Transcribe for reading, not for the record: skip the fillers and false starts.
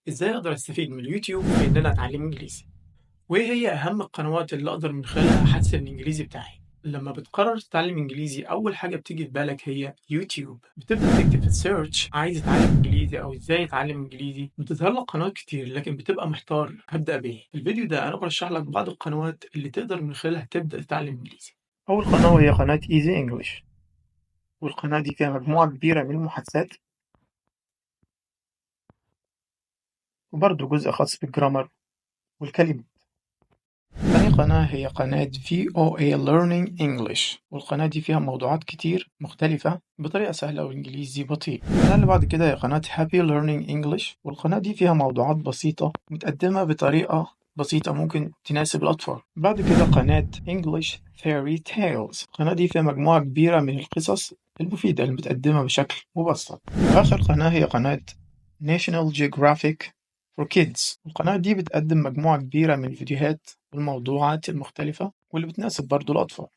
إزاي أقدر أستفيد من اليوتيوب في إن أنا أتعلم إنجليزي؟ وإيه هي أهم القنوات اللي أقدر من خلالها أحسن الإنجليزي بتاعي؟ لما بتقرر تتعلم إنجليزي أول حاجة بتيجي في بالك هي يوتيوب. بتبدأ تكتب في ال search عايز أتعلم إنجليزي أو إزاي أتعلم إنجليزي، بتظهر لك قنوات كتير لكن بتبقى محتار هبدأ بإيه؟ في الفيديو ده أنا برشح لك بعض القنوات اللي تقدر من خلالها تبدأ تتعلم إنجليزي. أول قناة وهي قناة Easy English، والقناة دي فيها مجموعة كبيرة من المحادثات وبرضه جزء خاص بال grammar والكلمات. ثاني قناة هي قناة VOA Learning English، والقناة دي فيها موضوعات كتير مختلفة بطريقة سهلة وإنجليزي بطيء. القناة اللي بعد كده هي قناة Happy Learning English، والقناة دي فيها موضوعات بسيطة متقدمة بطريقة بسيطة ممكن تناسب الأطفال. بعد كده قناة English Fairy Tales، القناة دي فيها مجموعة كبيرة من القصص المفيدة اللي متقدمة بشكل مبسط. وآخر قناة هي قناة National Geographic for Kids، القناة دي بتقدم مجموعة كبيرة من الفيديوهات والموضوعات المختلفة واللي بتناسب برضو الأطفال.